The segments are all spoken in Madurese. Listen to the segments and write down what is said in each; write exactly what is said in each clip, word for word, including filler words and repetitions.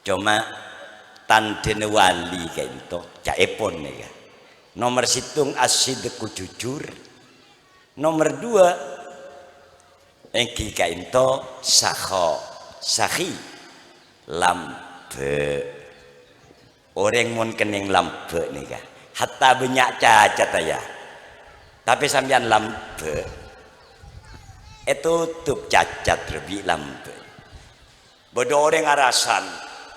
Coma tandhâna wali ka'ento, ca'èpon nèka. Nomer sèttong, as-sidqu, jujur. Nomer dua, èngghi ka'ento sakho, sakhi, lambâ'. Orèng mon kennèng lambâ' nèka, hatta bânnya' cacat, ya. Tapè sampèyan lambâ', ètotop cacat rè bi' lambâ'. Bâdâ orèng arasan,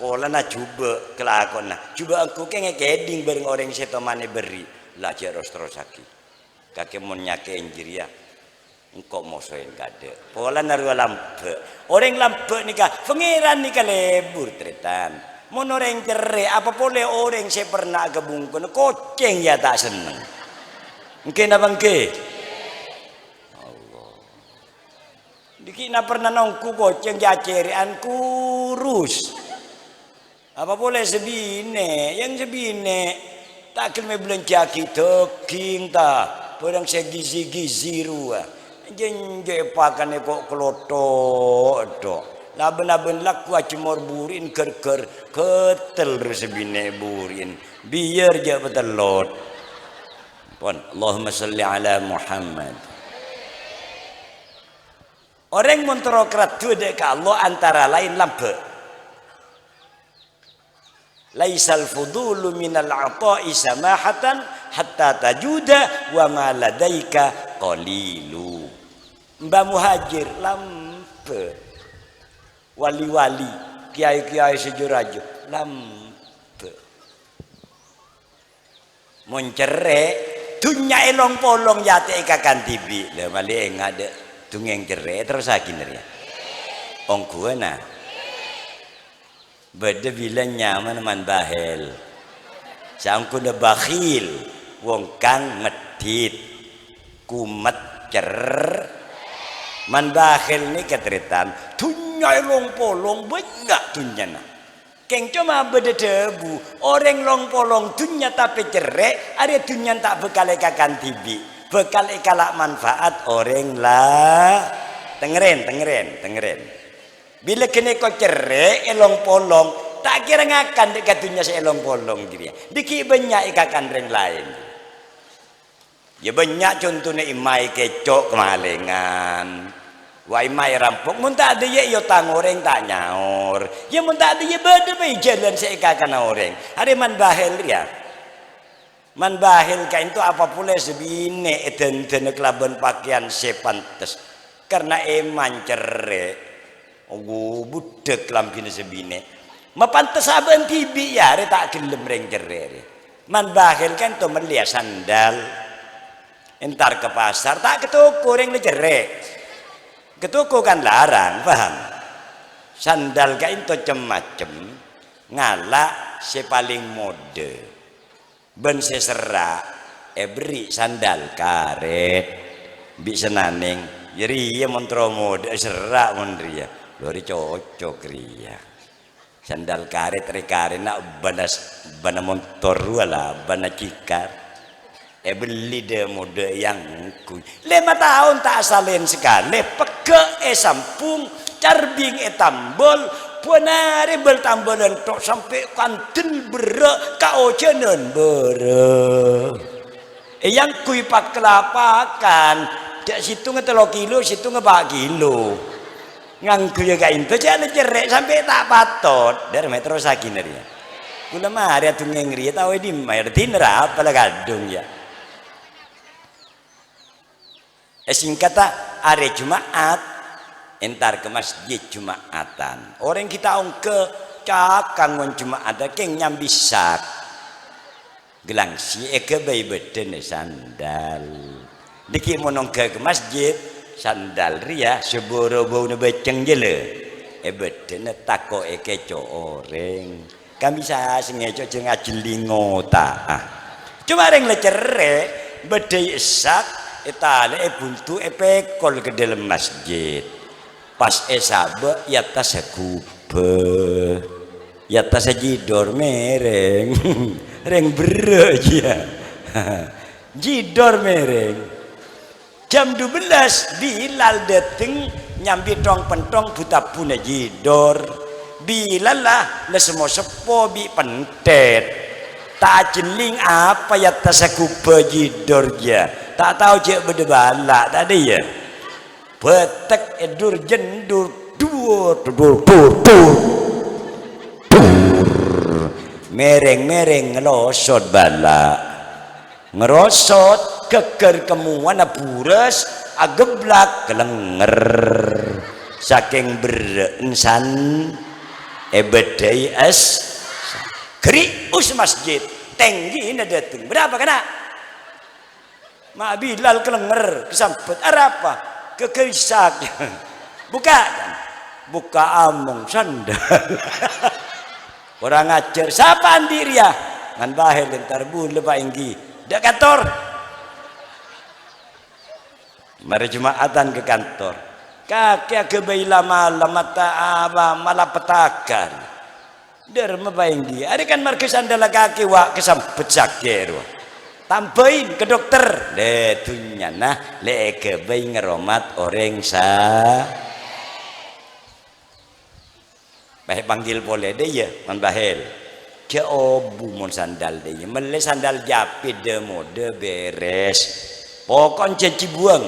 polana jhubâ' kalakowanna. Jhubâ' engko' kèng èkèdhing bhâreng orèng sè tomanè berri', la jhâ' ros-terrossaghi. Kakè mon nyakè'è jârèya, engko' mosoè kadâ'. Polana rowa lambâ'. Orèng lambâ' nèka, Pangèran nèka lebur, tarètan. Mon orèng cerrè', apa polè orèng sè pernah aghâbungkona, kocèng ya ta' senneng. Èngghi napa èngghi? Allah. Dâggi'na pernah nongghu kocèng jhâjhârè'an kurus. Apa polè sè binè', yang sè binè' ta' ghellem èbâlânjhâ'aghi dâging ta, bhârâng sè gizi-gizi rowa. Jhânjhâ' èpakanè ko' kalotho' tho'. Lâ bân-abân lagghu ajhemmor buri'en ghâr-ghâr, ghâtel rowa sè binè' buri'en. Biyâr jhâ' patellot. Pon, Allahumma shalli ala Muhammad. Orèng mon terro karaddhuwâ dâ' ka Allah antara laèn lambâ'. "Laisal fudulu minal ata'i samahatan hatta tajuda wa ma ladaika qalilu." Mbah Muhajir lambâ'. Wali-wali, kèyaè-kèyaè sè jâ-rajâ lambâ'. Mon cerrè', dhunnya èlong-polong ya ta' èkakan dhibi'. Lha, malè enga' dâ' dungngèng cerrè', terrossaghi nèka. Ongghuwâna. Bâdâ bilân nyamana Man Bahel. Sangkuna bakhil, wong kang meddhit, kumet, cer-, Man Bahel nèka tarètan, dhunnya èlong-polong, bânnya' dhunnyana. Kèng coma bâdâ dhâbu, orèng long-polong dhunnya tapè cerrè', arèya dhunnyana ta' bhâkal èkakan dhibi', bhâkal èkala' manfaat orèng la-, tengngerèn, tengngerèn, tengngerèn. Bilâ ghânèka cerrè' èlong-polong, ta' kèra ngakan dâ' ka dhunnya sè èlong-polong jârèya. Dâggi' bânnya' èkakan rèng laèn. Ya, bânnya' contona, emma èkèco' kamalèngan. Wa emma èrampok, mon ta' dâjâ èotang orèng ta' nyaor. Ya, mon ta' dâjâ bâdâ bhâi jhâlân sè èkakana orèng. Arè Man Bahel rèya. Man Bahel ka'ènto apa polè sè binè' èdhândhâna kalabân pakèyan sè pantes. Karna emma cerrè'. Onggu, budhek lambhina sè binè'. Mapantes abâ'na dhibi', ya, arè ta' ghellem rèng cerrè' rè. Man Bahel ka'ènto mellèya sandal. Entar ka pasar, ta' ka toko rèng la cerrè'. Ka toko kan larang, paham? Sandal ka'ènto cem-macem, ngala' sè palèng modâ. Bân sè serra' èberri' sandal karèt bi' Senanèng. Jârèya mon terro modâ'â serra' mon rèya. Lho, rè cocok rèya. Sandal karèt rè karèna bâna, bâna montor rowa la, bâna cikar. Èbelli dâ' modâ' yang ngguy. Lèma taon ta' asalèn sakalè, pegghâ' èsambhung, carbing ètambâl, bân arè bâl-tambâlân tho' sampè' kandel berrâ', kaojhânan bârâ. Èyangghuy pakalapakan, dâ' sèttonga tello kilo, sèttonga pa' kilo. Ngangghuy ka'ènto jhâ' la cerrè' sampè' ta' patot. Dâr mè' terrossaghi nèka rèya. Kaulâ marè adhungngèng rèya tao è dimma, è dinna ra apa la kadhung, ya. È singkatta, arè Juma'at, entar ka masjid Juma'atan. Orèng ghi' ta' ongghâ cakang mon Juma'at, kèng nyambi sak. Galangsè' èghâbây bâddhâna sandal. Dâggi' mon ongghâ ka masjid, sandal rèya sabhuru bâuna bâceng jâlâ. È bâddhâna tako' èkèco' orèng. Ka'missa sè ngèco' jhâ' ngajhelling ota'a. Coma rèng la cerrè', bâddhâi sak, ètalè'è buntu, èpèkol ka dâlem masjid. Pas èsabâ', è attassa ghubâ. È attassa jidor mèrèng. Rèng berrâ' jiyâ. Jidor mèrèng. Jam dua belas, Bilal dâteng nyambi thong-penthong bu-tabbuna jidor. Bilal la, la semmo seppo bi' pentèt. Ta' ajhelling apa ya tassa ghubâ jidor jâ. Ta' tao jâ' bâdâ bala', ta' dâ' iyâ? Bâtek è dur-jendhur, dur, dur, dur, dur, dur. Dur. Mèrèng-mèrèng ngelosot bala'. Ngerosot, ghâggâr kemmowana bures, ageblak, kalènger. Sakèng berrâ'en san-, èbâddhâi es-, ghâri'us masjid, tèngghina dâteng. Berapa kèna? Ma' Bilal kalènger, kasambhât. Arapa? Ghâggâr Ishak. Bukka'. Bukka' among sandal. Kurang ajar. Sapa andi' rèya? Man Bahel entar bulâ, Pak, èngghi. Dâ' kantor. Marè Juma'atan ka kantor. Kakè aghâbây la-, malem mata apa, malapetaka. Dârma paènggi. Arè kan marghâ sandalla kakè, wa', kasambhât sakè', rowa. Tambhâi ka dokter. Lè, dhunnyana lè èghâbây ngaromat orèng sa-, Bâ, panggil polè, dâ' iyâ, Man Bahel. Jhâ' obu mon sandal, dâ' iyâ. Mellè sandal japit, dâ-modâ bherres. Pokok jhânjhi buwâng.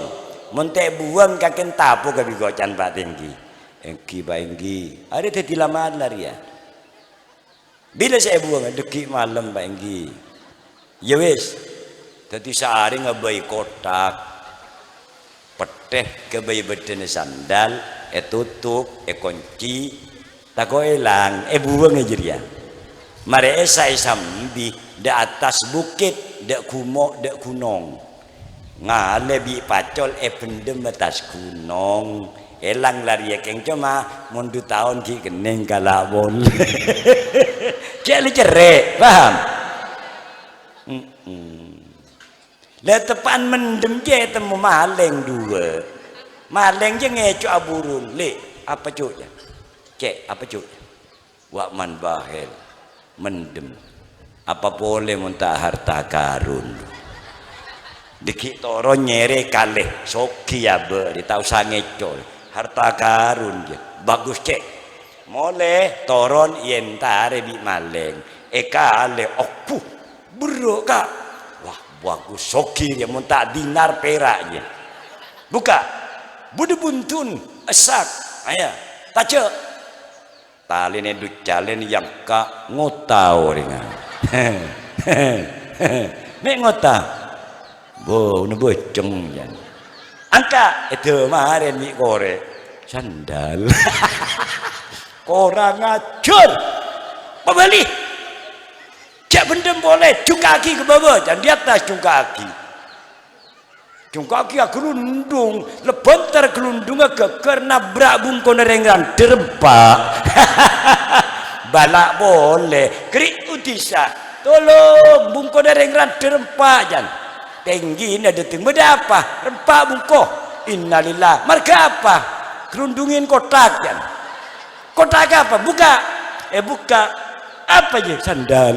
Mon ta' buwâng, kakè entapo ka bi' kocan, Pak, tènggi. Èngghi, Pak, èngghi. Arè dhâddhi la-, malem rèya. Bilâ sè èbuwâng? Dâgghi' malem, Pak, èngghi. Iyâ wis. Dhâddhi saarè ngabây kothak. Pettè ghâbây bâddhâna sandal, ètotop, èkonci, tako' èlang, èbuwâng è jârèya. Marè Isya èsambi, dâ' attas bukit, dâ' gumo', dâ' ghunong. Ngalè bi' pacol èbhendhem attas ghunong. Èlang la rèya kèng, coma mon du taon ghi' kennèng kala' polè. Cè' lè cerrè', paham? Mm-mm. La teppa'an mendem jâ' ètemmo malèng duwâ'. Malèng jâ' ngèco' aburung, "Lè', apa, Cu', jâ?" "Cè', apa, Cu', jâ?" "Wa', Man Bahel, mendem. Apa polè mon ta' harta karun?" Dâgghi' toron nyèrè kalè, soghi abâ' rè, ta' osa ngèco'. "Harta karun, jâ." "Bagus, Cè'." Molè toron èentarè bi' malèng. Èkalè, "Obbhu, berrâ', Ka'." "Wah, bagus, soghi rèya, mon ta' dinar pèra', jâ." "Bukka'." Bâdâ buntu'en, èsak. Ayo, tajâ'. Talèna èducalèn, èyangka', ngota orèngnga. "Mè' ngota?" "Bo, na bâceng, jân." "Angka'." Èdâmarèn bi' korè'. Sandal. Kurang ajar. Pabâli. Jâ' bhendhem polè, jungka'aghi ka bâbâ, jân di attas jungka'aghi. Jungka'aghi aghâlundhung, lebântara ghâlundhungnga ghâggâr nabrak bungkona rèng randhâr empa'. Bâla' polè, ghâri' Udisa. "Tolong, bungkona rèng randhâr empa', jân." Tèngghina dâteng, "Bâdâ apa?" "Rempa' bungko." "Innalillah, marghâ apa?" "Ghâlundhungèn kothak, jân." "Kothak apa?" "Bukka'." Èbukka'. "Apa, jâ?" "Sandal."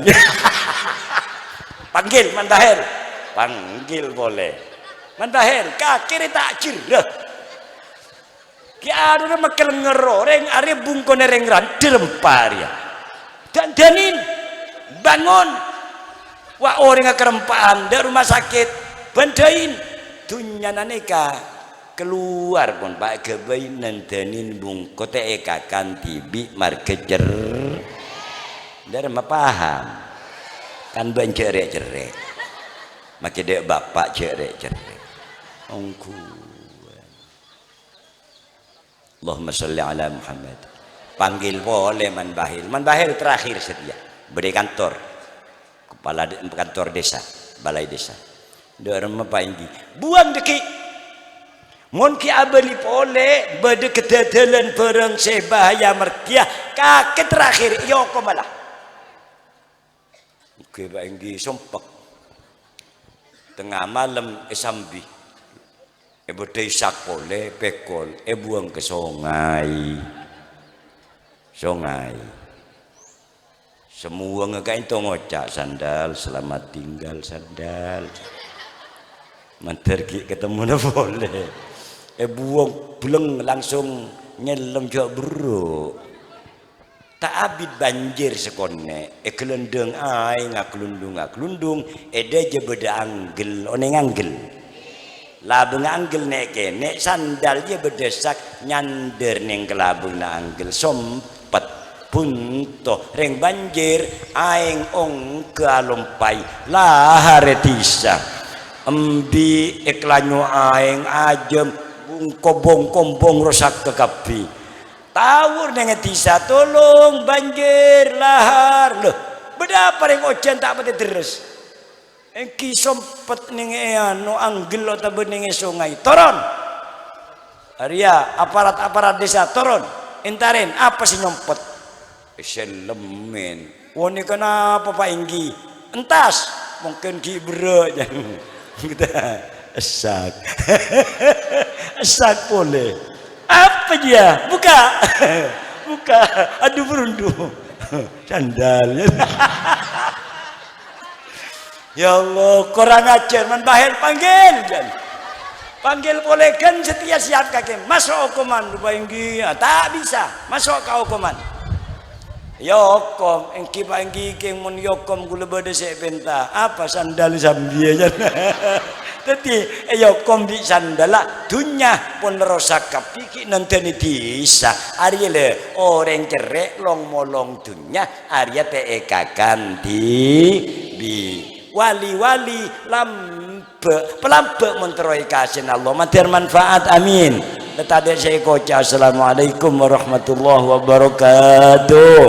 Panggil Man Bahel. Panggil polè. "Man Bahel, kakè rè ta' jârâ. Ghi' arona makalènger orèng, arè bungkona rèng randhâr empa' rèya. Dâ'-, dânin, bangon. Wa', orèngnga karempa'an, dâ' rumah sakit. Bândhâin. Dhunnyana nèka kalowar pon, Pa', ghâbây nandhânin bungko ta' èkakan dhibi' marghâ cer-, dârâmma paham? Kan bân jâ' rè'-cerrè'. Makè dâ' bapa' jâ' rè'-cerrè'. Ongghuwân. Allahumma sholli ala Muhammad. Panggil polè Man Bahel. Man Bahel terakhir satèya. Bâdâ è kantor. Kepala de-, kantor desa, balai desa. Dârâmma paènggi. Buwâng dâgghi'. Mon ghi' abâli polè, bâdâ kadhâdhâlân bhârâng sè bahaya marghiyâ, kakè terakhir, èokom Allah. Oke, paènggi sompek. Tengnga malem èsambi. Èbâdâi sak polè, pèkol, èbuwâng ka songay. Songay. Sè muwângnga ka'ènto ngoca', "Sandal, selamat tinggal, Sandal." Mandhâr ghi' katemmona polè. Èbuwâng belleng langsung nyellem jâ' berro'. Ta' abit banjir sakonè', è ghâlândhâng aèng aglundhung-aglundhung, è dhâjâ bâdâ anggel, onèng anggel. Labângnga anggel nè'-kènè', sandal jiyâ bâdâ sak, nyandâr nèng kalabângnga anggel, sompet, bhunto, rèng banjir, aèng ongghâ alompaè, laharè dhisa. Embi' èkalanyo aèng, ajâm, bungko-, bong-kombong rosak kabbhi. Tawur nèng dhisa, "Tolong, banjir, lahar." Loh, bâdâ apa rèng ojhân ta' patè ḍerres? Èngghi sompet nèng è ano anggel otabâ nèng è songay. Toron. Arèya aparat-aparat dhisa, toron. Èntarè, apa sè nyompet? Sè lemmèn. Wonè kenapa, Pak Èngghi? Entas. Mungkin ghi' berrâ', jân. Esak. Esak polè. Apa dia? Buka. Buka. Aduh, berundu. Sandal. Ya Allah, kurang ajar, man bahaya panggil, jân. Panggil polè ghân satèya siap kakè. Maso' okoman, Pak Èngghi. Ah, ta' bisa. Maso' ka okoman. Èokom, èngghi Pak Èngghi kèng mon èokom ghulâ bâdâ sè èpènta. Apa sandal sambiyâ, jân. Dhâddhi, èokom bi' sandalla, dhunnya pon rosak kabbhi ghi' nandhâni dhisa. Arèya lè, orèng cerrè' long-molong dhunnya, arèya ta' èkakan dhibi'. Wali-wali lambâ', palambâ' mon terro èkasèna Allah. Mandhâr manfaat, amin. Lè tadâ' sè èkoca', Assalamualaikum warahmatullahi wabarakatuh.